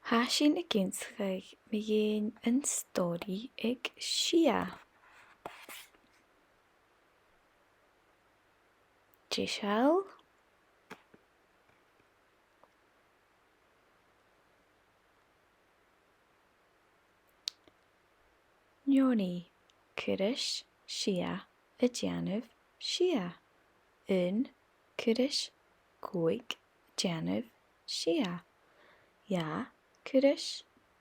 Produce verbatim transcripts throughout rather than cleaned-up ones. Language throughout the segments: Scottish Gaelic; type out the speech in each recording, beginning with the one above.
Tha sinn ag ionnsachadh mu dheidhinn an stòiridh aig Sia. Deiseil? Neoni, cuir ris sia a' dèanamh sia. Aon, cuir ris còig a' dèanamh sia. Dhà, cuir ris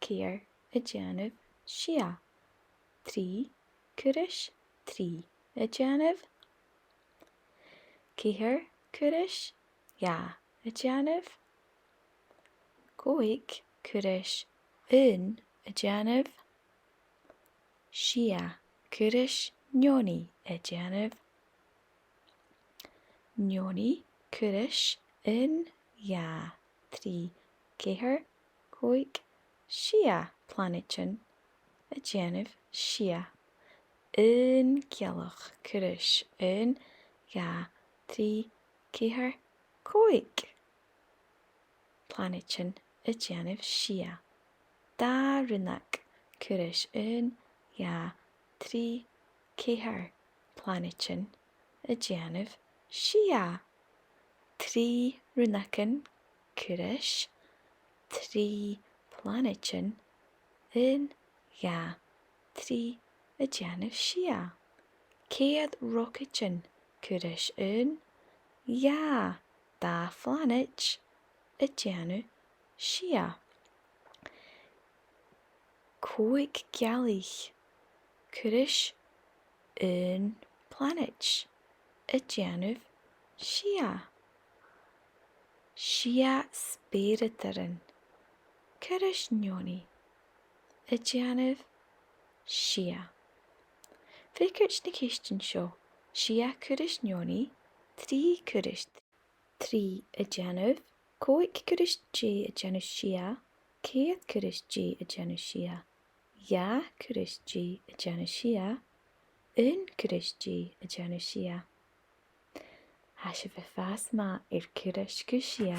ceithir a' dèanamh sia. Trì, cuir ris trì a' dèanamh. Ceithir, cuir ris dhà a' dèanamh. Còig, cuir ris aon a' dèanamh. Sia, cuir ris neoni a' dèanamh. Neoni, cuir ris aon, dhà, trì, ceithir, còig, sia planaidean a' dèanamh sia. Aon ghealach, cuir ris aon, dhà, trì, ceithir, còig planaidean a' dèanamh sia. Dà rionnag, cuir ris aon, dhà, trì, ceithir planaidean a' dèanamh sia. Trì rionnagan, cuir ris trì planaidean, aon, dhà, trì, a' dèanamh sia. Ceud rocaidean, cuir ris aon, dhà, dà phlanaid a' dèanamh sia. Còig gealaich, cuir ris aon planaid a' dèanamh sia. Sia speuradairean, cuir ris neoni a' dèanamh sia. Freagairt na ceistean seo: sia, cuir ris neoni. Trì, cuir ris trì a' dèanamh. Còig, cuir ris dè a' dèanamh sia. Ceud, cuir ris dè a' dèanamh sia. Dhà, cuir ris dè a' dèanamh sia. Aon, cuir ris dè a' dèanamh sia. Tha sibh a' fàs math air cuir ris gu sia.